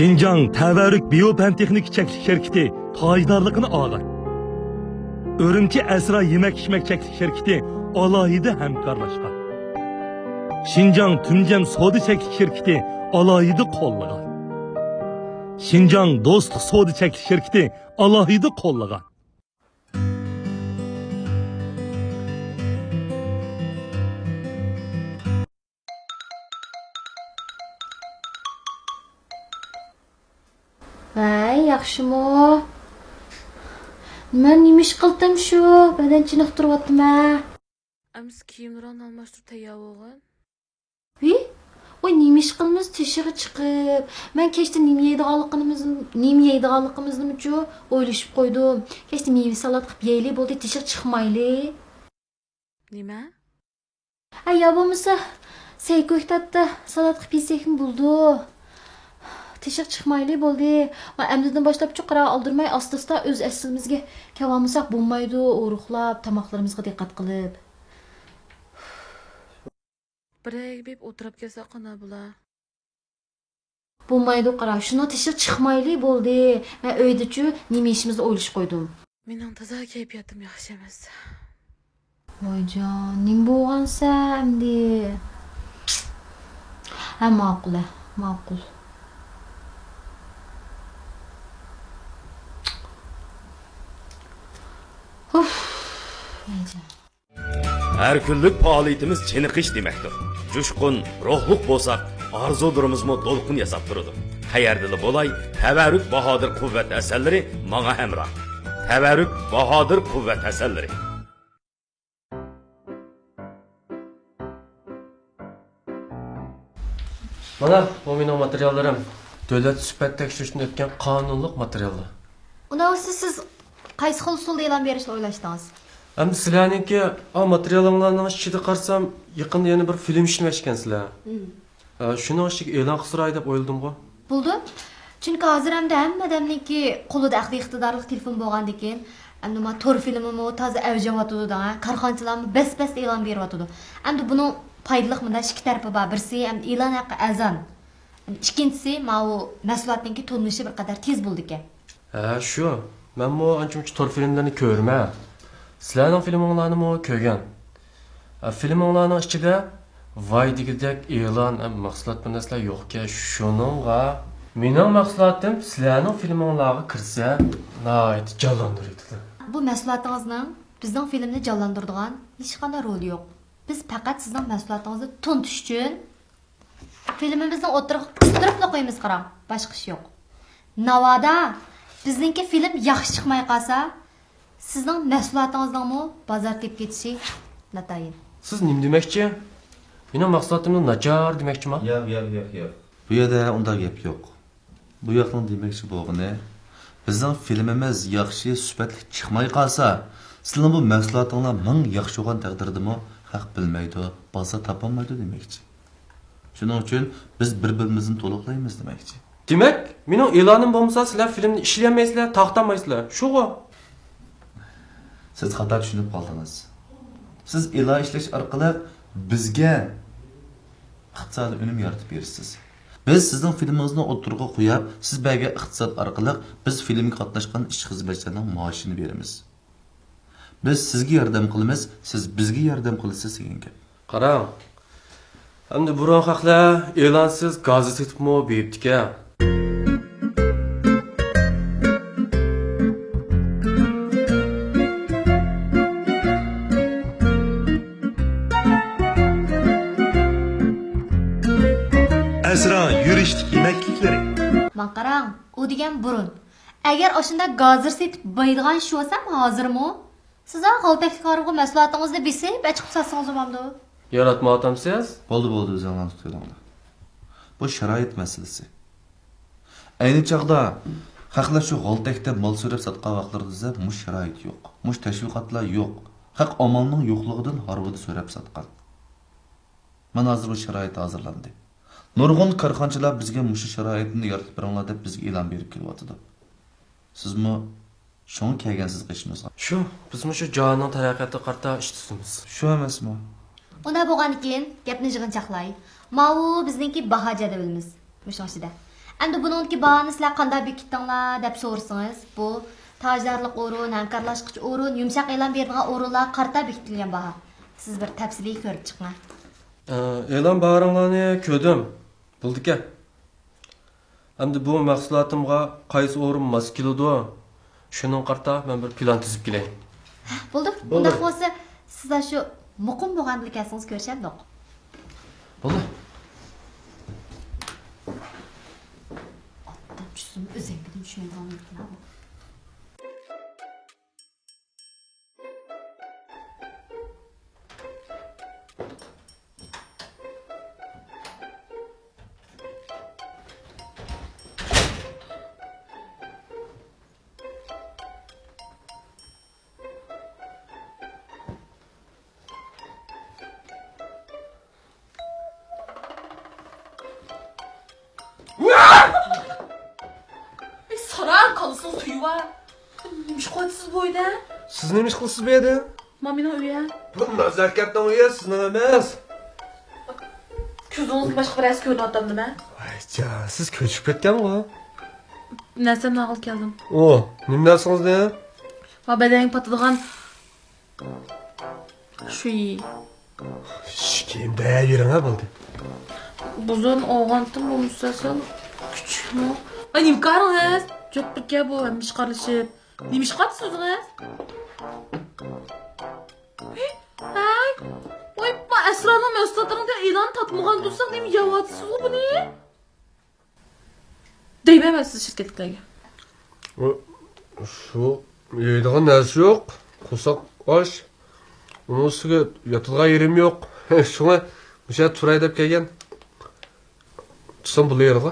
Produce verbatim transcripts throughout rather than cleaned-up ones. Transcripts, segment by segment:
شىنجاڭ تەۋەررۈك بىيو پەن تېخنىكا چەكلىك شىركىتى تاجدارلىقىنى ئالغان. ئۈرۈمچى ئەسرا يېمەك-ئىچمەك چەكلىك شىركىتى ئالاھىدە ھەمكارلاشقان. شىنجاڭ تۈمجەم سودا چەكلىك شىركىتى ئالاھىدە قوللىغان. شىنجاڭ دوستلۇق سودا چەكلىك شىركىتى ئالاھىدە قوللىغان. ۋەي، ياخشىمۇ؟ مەن نېمە ئىش قىلدىم شۇ؟ بەدەن چېنىقتۇرۇۋاتىمەن. ئەمىسە كىيىملىرىڭنى ئالماشتۇرۇپ تەييار بولغىن. ۋى، ۋاي، نېمە ئىش قىلىمىز تېشىغا چىقىپ؟ مەن كەچتە نېمە يەيدىغانلىقىمىزنى، نېمە يەيدىغانلىقىمىزنىمۇچۇ ئويلىشىپ قويدۇم. كەچتە مېۋە سالات قىلىپ يەيلى، بولدى، تېشىغا چىقمايلى. نېمە؟ ھە، يا بولمىسا سەي كۆكتاتتا سالات قىلىپ يېسەكمۇ بولىدۇ. تېشىغا چىقمايلى، بولدى. ۋە ئەمدىدىن باشلاپچۇ قارا ئالدىرىماي ئاستا-ئاستا ئۆز ئەسلىمىزگە كېلىۋالمىساق بولمايدۇ، ئورۇقلاپ، تاماقلىرىمىزغا دىققەت قىلىپ. بىر يەرگە بېرىپ ئولتۇرۇپ كەلسەك قانداق بولا؟ بولمايدۇ، قارا، شۇنىڭ تېشىغا چىقمايلى، بولدى. مەن ئۆيدىچۇ نېمە يېيىشىمىزنى ئويلىشىپ قويدۇم. مېنىڭ تازا كەيپىياتىم ياخشى ئەمەس. ۋايجان، نېمە بولغانسەن ئەمدى؟ ھە، ماقۇل، ھە، ماقۇل. ئۇف، ۋايجان. ھەر كۈنلۈك پائالىيىتىمىز چېنىقىش دېمەكتۇر. جۇشقۇن، روھلۇق بولساق، ئارزۇلىرىمىزمۇ دولقۇن ياساپ تۇرىدۇ. قەيەردىلا بولاي، تەۋەررۈك باھادىر قۇۋۋەت ئەسەرلىرى ماڭا ھەمراھ. تەۋەررۈك باھادىر قۇۋۋەت ئەسەرلىرى. مانا، بۇ مېنىڭ ماتېرىياللىرىم. دۆلەت سۈپەت تەكشۈرۈشتىن ئۆتكەن قانۇنلۇق ماتېرىياللار. ئۇنداق بولسا سىز قايسى خىل ئۇسۇلدا ئېلان بېرىشنى ئويلاشتىڭىز؟ ئەمدى سىلەرنىڭكى، ئا، ماتېرىيالىڭلارنىڭ ئىچىدە قارىسام، يېقىندا يەنە بىر فىلىم ئىشلىمەكچىكەنسىلەر. مم. ئا، شۇنىڭ ئىچىگە ئېلان قىلسىراي دەپ ئويلىدىمغۇ. بولىدۇ. چۈنكى ھازىر ئەمدى ھەممە ئادەمنىڭكى قولىدا ئەقلىي ئىقتىدارلىق تېلېفون بولغاندىكىن، ئەمدى ما تور فىلىمىمۇ تازا ئەۋج ئېلىۋاتىدۇ دەڭ، كارخانىچىلارمۇ بەس-بەستە ئېلان بېرىۋاتىدۇ. ئەمدى بۇنىڭ پايدىلىق مۇنداق ئىككى تەرىپى بار. بىرسى، ئەمدى ئېلان ھەققى ئەرزان. ئىككىنچىسى، ماۋۇ مەھسۇلاتنىڭكى تونۇلۇشى بىر قەدەر تېز بولىدىكەن. ھە، شۇ. مەنمۇ ئانچە-مۇنچە تور فىلىملىرىنى كۆرىمەن. سىلەرنىڭ فىلىمىڭلارنىمۇ كۆرگەن. ھە، فىلىمىڭلارنىڭ ئىچىدە ۋاي دېگۈدەك ئېلان ھەم مەھسۇلات بىر نەرسىلەر يوقكەن. شۇنىڭغا مېنىڭ مەھسۇلاتىم سىلەرنىڭ فىلىمىڭلارغا كىرسە، ناھايىتى جانلاندۇرۇۋېتىدۇ. بۇ مەھسۇلاتىڭىزنىڭ بىزنىڭ فىلىمنى جانلاندۇرىدىغان ھېچقانداق رولى يوق. بىز پەقەت سىزنىڭ مەھسۇلاتىڭىزنى تونۇتۇش ئۈچۈن فىلىمىمىزنى ئوتتۇرىغا قىستۇرۇپلا قويىمىز، قاراڭ، باشقا ئىش يوق. ناۋادا بىزنىڭكى فىلىم ياخشى چىقماي قالسا، سىزنىڭ مەھسۇلاتىڭىزنىڭمۇ بازار تېپىپ كېتىشى ناتايىن. سىز نېمە دېمەكچى؟ مېنىڭ مەھسۇلاتىمنى ناچار دېمەكچىما؟ ياق، ياق، ياق، ياق. بۇ يەردە ئۇنداق گەپ يوق. بۇ ياقنىڭ دېمەكچى بولغىنى، بىزنىڭ فىلىمىمىز ياخشى، سۈپەتلىك چىقماي قالسا، سىلىنىڭ بۇ مەھسۇلاتىڭلار مىڭ ياخشى بولغان تەقدىردىمۇ خەق بىلمەيدۇ، بازار تاپالمايدۇ دېمەكچى. شۇنىڭ ئۈچۈن بىز بىر-بىرىمىزنى تولۇقلايمىز دېمەكچى. دېمەك، مېنىڭ ئېلانىم بولمىسا، سىلەر فىلىمنى ئىشلىيەلمەيسىلەر، تارقىتالمايسىلەر، شۇغۇ؟ سىز خاتا چۈشىنىپ قالدىڭىز. سىز ئېلان ئىشلەش ئارقىلىق بىزگە ئىقتىسادىي ئۈنۈم يارىتىپ بېرىسىز. بىز سىزنىڭ فىلىمىڭىزنى ئوتتۇرىغا قويۇپ، سىز بەرگەن ئىقتىساد ئارقىلىق بىز فىلىمگە قاتناشقان ئىشچى-خىزمەتچىلەرنىڭ مائاشىنى بېرىمىز. بىز سىزگە ياردەم قىلىمىز، سىز بىزگە ياردەم قىلىسىز دېگەن گەپ. قاراڭ، ئەمدى بۇرۇن خەقلەر ئېلانسىز گازىر سېتىپمۇ بېيىپتىكەن. ئەسرا يۈرۈشلۈك يېمەكلىكلىرى. ماڭا قاراڭ، ئۇ دېگەن بۇرۇن. ئەگەر ئاشۇنداق گازىر سېتىپ بېيىدىغان ئىش بولسام ھازىرمۇ، سىز ھە غالتەكلىك ھارۋىغا مەھسۇلاتىڭىزنى بېسىپ ئەچىقىپ ساتسىڭىز بولمامدۇ؟ ياراتماۋاتامسىز؟ بولدى، بولدى، ئۆزۈڭلارنى تۇتۇۋېلىڭلار. بۇ شارائىت مەسىلىسى. ئەينى چاغدا خەقلەر شۇ غالتەكتە مال سۆرەپ ساتقان ۋاقىتلىرىدا دېسە، مۇشۇ شارائىت يوق. مۇشۇ تەشۋىقاتلار يوق. خەق ئامالنىڭ يوقلۇقىدىن ھارۋىدا سۆرەپ ساتقان. مانا ھازىر بۇ شارائىت ھازىرلاندى. نۇرغۇن كارخانىچىلار بىزگە مۇشۇ شارائىتنى يارىتىپ بېرىڭلار دەپ بىزگە ئېلان بېرىپ كېلىۋاتىدۇ. سىزمۇ شۇڭا كەلگەنسىز قېشىمىزغا. شۇ، بىزمۇ شۇ جاھاننىڭ تەرەققىياتىغا قارىتا ئىش تۇتىمىز. شۇ ئەمەسمۇ؟ ئۇنداق بولغاندىكىن گەپنى يىغىنچاقلاي. ماۋۇ بىزنىڭكى باھا جەدۋىلىمىز. مۇشۇنىڭ ئىچىدە. ئەمدى بۇنىڭدىكى باھانى سىلەر قانداق بېكىتتىڭلار دەپ سورىسىڭىز، بۇ تاجدارلىق ئورۇن، ھەمكارلاشقۇچى ئورۇن، يۇمشاق ئېلان بېرىدىغان ئورۇنلارغا قارىتا بېكىتىلگەن باھا. سىز بىر تەپسىلىي كۆرۈپ چىقىڭ. ئە، ئېلان باھارىڭلارنى كۆردۈم. بولىدىكەن. ئەمدى بۇ مەھسۇلاتىمغا قايسى ئورۇن ماس كېلىدۇ؟ شۇنىڭغا قارىتا مەن بىر پىلان تۈزۈپ كېلەي. ھە، بولدى. بولدى. ئۇنداق بولسا، سىز شۇ مۇقىم بولغان بىلەن كەلسىڭىز كۆرۈشەمدۇق؟ بولدى. ئاتتىن چۈشسىمۇ ئۆزەككىدىن چۈشمەيدىغان يىلقىلار بۇ. ئەي، ساراڭ كالىسىنىڭ سۈيى بار. نېمە ئىش قىلىۋاتىسىز بۇ ئۆيدە؟ سىز نېمە ئىش قىلىسىز بۇ يەردە؟ مامىنىڭ ئۆيى. بۇ نازاكەتنىڭ ئۆيى، سىزنىڭ ئەمەس. كۆزىڭىزگە باشقا بىرەرسى كۆرۈنۈۋاتامدۇ مەن؟ ۋاي جان، سىز كۆچۈپ كەتكەنغۇ؟ نەرسەمنى ئالغىلى كەلدىم. ئۇ، نېمە نەرسىڭىزنى؟ ۋا بەدەنگە پاتىدىغان شۇ. شۇ كىيىم دەيۋېرىڭە بولدى. بۇزۇن ئوغانتىم بولمىسا سەل كۈچۈكمۇ؟ ئاي، نېمە كارىڭىز؟ جوق بىكە بۇ ھەممە ئىشقا ئارىلىشىپ. نېمە ئىش قىلاتسىز ئۆزىڭىز؟ ھەي، ۋاي، ما ئەسرانىڭ مەھسۇلاتلىرىڭدىن ئېلان تارتمىغان تۇرساق نېمە يەۋاتىسىزغۇ بۇنى؟ دەيمەن مەن سىز شىركەتتىكىلەرگە. ئۇ، شۇ يەيدىغان نەرسە يوق، قورساق ئاچ. ئۇنىڭ ئۈستىگە ياتىدىغان يېرىم يوق. شۇڭا مۇشۇ يەردە تۇراي دەپ كەلگەن. تۇرسام بولۇۋېرىدىغۇ.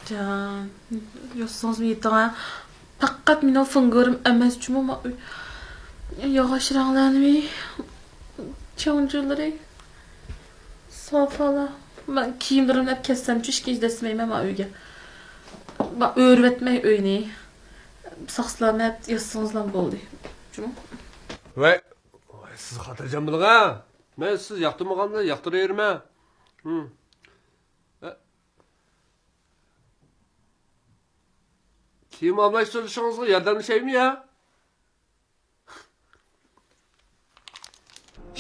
جان، يوتسىڭىزمۇ يېتىڭە. پەقەت مېنىڭ فىڭگىرىم ئەمەس جۇمۇ ما ئۆي. ياغاچ رەڭلەرنىمۇ، چوڭجىلىرى، سوفالار. مەن كىيىملىرىمنى ئەپ كەتسەمچۇ، ئىككىنچى دەسمەيمەن ما ئۆيگە. ما ئۆرۈۋەتمەي ئۆينى. ساق-سالامەت ياتسىڭىزلا بولدى. جۇمۇ. ۋاي، ۋاي، سىز خاتىرجەم بولۇڭ ھە. مەن سىز ياقتۇرمىغاندا ياقتۇرۇۋېرىمەن. ھىم. ئە، كىيىم ئالماشتۇرۇشىڭىزغا ياردەملىشەيمۇ يا؟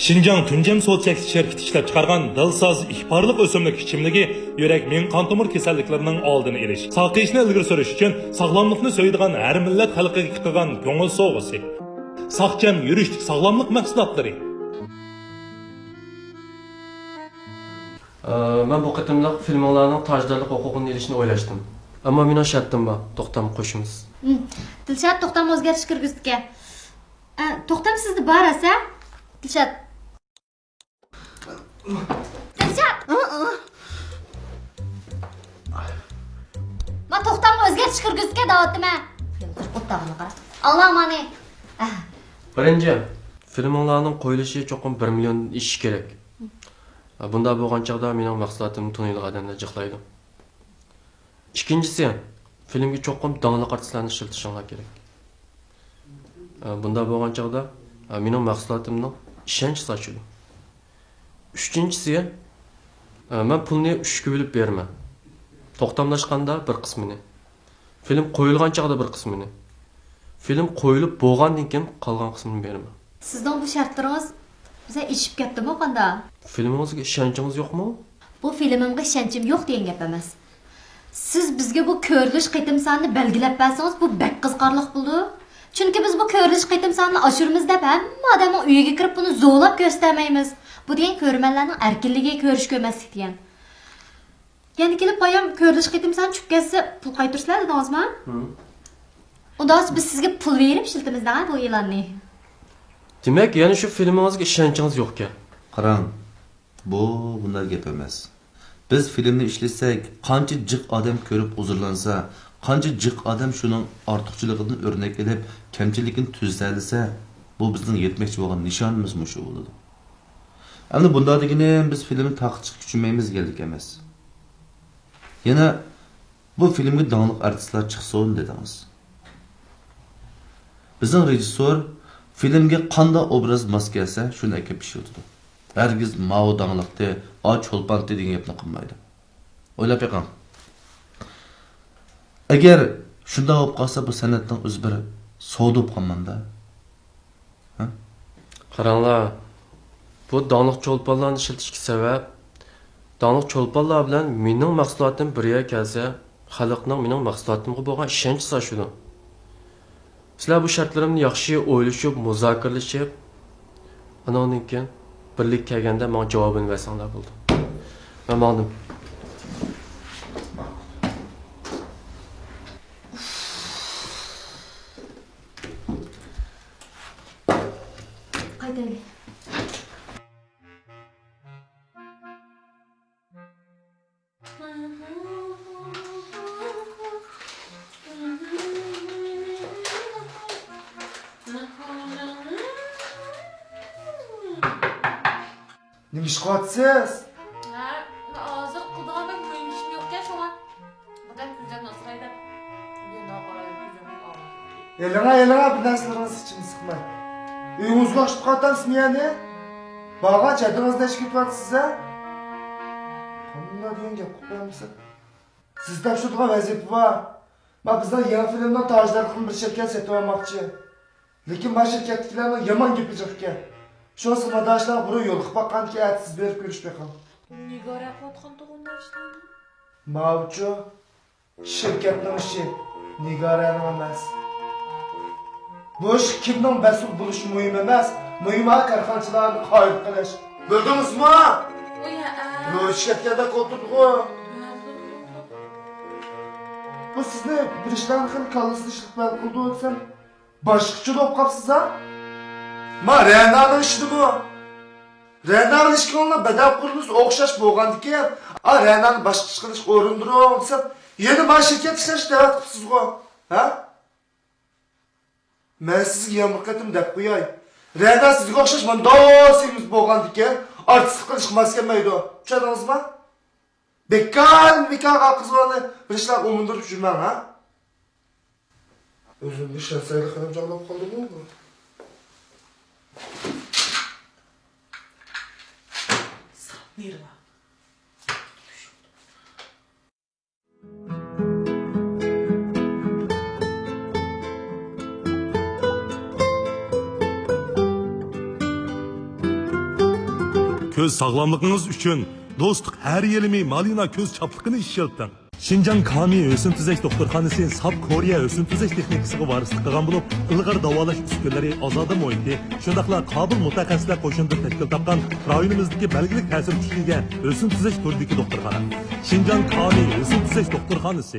شىنجاڭ تۈنجەم سودا چەكلىك شىركىتى ئىشلەپچىقارغان دىلساز ئىككى پارلىق ئۆسۈملۈك ئىچىملىكى يۈرەك، مېڭە، قان تومۇر كېسەللىكلىرىنىڭ ئالدىنى ئېلىش، ساقىيىشنى ئىلگىرى سۈرۈش ئۈچۈن ساغلاملىقنى سۆيىدىغان ھەر مىللەت خەلقىگە قىلغان كۆڭۈل سوۋغىسى. ساقچەم يۈرۈشلۈك ساغلاملىق مەھسۇلاتلىرى. ئە، مەن بۇ قېتىملىق فىلىمىڭلارنىڭ تاجدارلىق ھوقۇقىنى ئېلىشنى ئويلاشتىم. ئەمما مېنىڭ شەرتىم بار، توختام قوشىمىز. ھىم. دىلشات، توختام ئۆزگەرتىش كىرگۈزدىكەن. ئە، توختام سىزدە بار ئەسە؟ دىلشات. دىلشات! ما توختامغا ئۆزگەرتىش كىرگۈزدىكەن دەۋاتىمەن. يالغۇز ئوتتاغىنى قارا. ئاڭلاڭ مانى. ئەھ. بىرىنچى، فىلىمىڭلارنىڭ قويۇلۇشى چوقۇم بىر مىليوندىن ئېشىشى كېرەك. بۇنداق بولغان چاغدا مېنىڭ مەھسۇلاتىمنى تونۇيدىغان ئادەملەر جىقلايدۇ. ئىككىنچىسى، فىلىمگە چوقۇم داڭلىق ئارتىسلارنى ئىشلىتىشىڭلار كېرەك. ئە، بۇنداق بولغان چاغدا، ئە، مېنىڭ مەھسۇلاتىمنىڭ ئىشەنچىسى ئاشىدۇ. ئۈچىنچىسى، ئە، مەن پۇلنى ئۈچكە بۆلۈپ بېرىمەن. توختاملاشقاندا بىر قىسمىنى، فىلىم قويۇلغان چاغدا بىر قىسمىنى، فىلىم قويۇلۇپ بولغاندىن كېيىن قالغان قىسمىنى بېرىمەن. سىزنىڭ بۇ شەرتلىرىڭىز بىزگە ئېشىپ كەتتىمۇ قانداق؟ فىلىمىڭىزگە ئىشەنچىڭىز يوقمۇ؟ بۇ فىلىمىمغا ئىشەنچىم يوق دېگەن گەپ ئەمەس. سىز بىزگە بۇ كۆرۈلۈش قېتىم سانىنى بەلگىلەپ بەرسىڭىز، بۇ بەك قىزىقارلىق بولىدۇ. چۈنكى بىز بۇ كۆرۈلۈش قېتىم سانىنى ئاشۇرىمىز دەپ ھەممە ئادەمنىڭ ئۆيىگە كىرىپ بۇنى زورلاپ كۆرسىتەلمەيمىز. بۇ دېگەن كۆرۈرمەنلەرنىڭ ئەركىنلىكى، كۆرۈش كۆرمەسلىك دېگەن. يەنە كېلىپ بايام كۆرۈلۈش قېتىم سانى چۈشۈپ كەتسە، پۇل قايتۇرىسىلەر دېدىڭىزما؟ ھىم. ئۇنداق بولسا بىز سىزگە پۇل بېرىپ ئىشلىتىمىز دەڭە بۇ ئېلاننى. دېمەك، يەنە شۇ فىلىمىڭىزگە ئىشەنچىڭىز يوقكەن. قاراڭ، بۇ بۇنداق گەپ ئەمەس. بىز فىلىمنى ئىشلىسەك، قانچە جىق ئادەم كۆرۈپ ھۇزۇرلانسا، قانچە جىق ئادەم شۇنىڭ ئارتۇقچىلىقىدىن ئۆرنەك ئېلىپ، كەمچىلىكىنى تۈزىتەلىسە، بۇ بىزنىڭ يەتمەكچى بولغان نىشانىمىزمۇ شۇ بولىدۇ. ئەمدى بۇنداق دېگىنىم، بىز فىلىمنى تارقىتىشقا كۈچىنمەيمىز دېگەنلىك ئەمەس. يەنە بۇ فىلىمگە داڭلىق ئارتىسلار چىقسۇن دېدىڭىز. بىزنىڭ رېژىسسور فىلىمگە قانداق ئوبراز ماس كەلسە، شۇنى ئەكەپ ئىشلىتىدۇ. ھەرگىز ماۋۇ داڭلىقتى، ئا چولپانتى دېگەن گەپنى قىلمايدۇ. ئويلاپ بېقىڭ. ئەگەر شۇنداق بولۇپ قالسا، بۇ سەنئەتنىڭ ئۆزى بىر سودا بولۇپ قالمامدا؟ ھە؟ قاراڭلار، بۇ داڭلىق چولپانلارنى ئىشلىتىشكە سەۋەب، داڭلىق چولپانلار بىلەن مېنىڭ مەھسۇلاتىم بىر يەرگە كەلسە، خەلقنىڭ مېنىڭ مەھسۇلاتىمغا بولغان ئىشەنچى ئاشىدۇ. سىلەر بۇ شەرتلىرىمنى ياخشى ئويلىشىپ، مۇزاكىرىلىشىپ، ئانىڭدىن كېيىن بىرلىككە كەلگەندە ماڭا جاۋابىنى بەرسەڭلار بولدى. مەن ماڭدىم. قايتايلى. نېمە ئىش قىلىۋاتىسىز؟ ھە، ھازىر قىلىدىغان بەك مۇھىم ئىشىم يوقكەن، شۇڭا. بۇدەك كۆزۈمنى ئاسراي دەپ، يېنىغا قاراي كۆزۈمنى ئالدىم. ئېلىڭا، ئېلىڭا، بىر نەرسىلىرىڭىزنى ئىچىمدە سىقماي. ئۆيىڭىزگە ئوخشىتىپ قاتامسىز مېنى؟ بارغان چەتىڭىزدە ئىش كېتىۋاتىسىز ھە؟ قانداق دېگەن گەپ قىلىپ بەرمىسە؟ سىز تاپشۇرىدىغان ۋەزىپە بار. ما بىزنىڭ يېڭى فىلىمنىڭ تاجدارلىقىنى بىر شىركەت سېتىۋالماقچى. لېكىن ما شىركەتتىكىلەرنىڭ يامان گېپى جىق ئىكەن. شۇڭا سىماداشلار بۇرۇن يولۇقۇپ باققاندىكىن ئەتىسى بېرىپ كۆرۈشۈپ بېقىڭ. نىگارە قىلىۋاتقان تۇغۇم بۇ ئىشلارنى؟ ماۋۇچۇ. شىركەتنىڭ ئىشى، نىگارەنىڭ ئەمەس. بۇ ئىشقا كىمنىڭ مەسئۇل بولۇشى مۇھىم ئەمەس، مۇھىم ھە كارخانىچىلارنى قايىل قىلىش. بىلدىڭىزمۇ؟ ئۇي، ھەئە. روھى چۈشۈپ كەتكەندەك ئولتۇردىغۇ. بۇ سىزنى بىر ئىشلارنى خېلى كاللىسىنى ئىشلىتىپ ھەل قىلىدۇ دېسەم، باشقىچە بولۇپ قاپسىز ھە؟ ما رەنانىڭ ئىشىدىمۇ؟ رەنانىڭ ئىشىكىڭلار بەدەل قۇرۇلمىسى ئوخشاش بولغاندىكىن، ئا، رەنانى باشقىچە قىلىشقا ئۇرۇندۇرۇڭ دېسەم، يەنە مانا شىركەت ئىشلەشنى دەۋەت قىپسىزغۇ، ھە؟ مەن سىزگە يەنە بىر قېتىم دەپ قوياي. رەنا سىزگە ئوخشاش مانداق سېمىز بولغاندىكىن، ئارتىسلىق قىلىشقا ماس كەلمەيدۇ. چۈشەندىڭىزمۇ؟ بىكار، بىكار قىزلارنى بىر ئىشلارغا ئۇمۇندۇرۇپ يۈرمەڭ، ھە؟ ئۆزۈمگە ئىشەنسەيلا خېلى جانلاپ قالدىمۇ بۇ؟ ساپ نېرۋا. كۆز ساغلاملىقىڭىز ئۈچۈن دوستلۇق ھەر يىلىمى مالىنا كۆز چاپلىقىنى ئىشلىتىڭ. شىنجاڭ كامى ھۆسن تۈزەش دوختۇرخانىسى ساپ كورېيە ھۆسن تۈزەش تېخنىكىسىغا ۋارىسلىق قىلغان بولۇپ، ئىلغار داۋالاش ئۈسكۈنىلىرى، ئازادە مۇھىتى، شۇنداقلا قابىل مۇتەخەسسىسلەر قوشۇنىدىن تەشكىل تاپقان رايونىمىزدىكى بەلگىلىك تەسىر كۈچكە ئىگە ھۆسن تۈزەش تۈرىدىكى دوختۇرخانا. شىنجاڭ كامى ھۆسن تۈزەش دوختۇرخانىسى.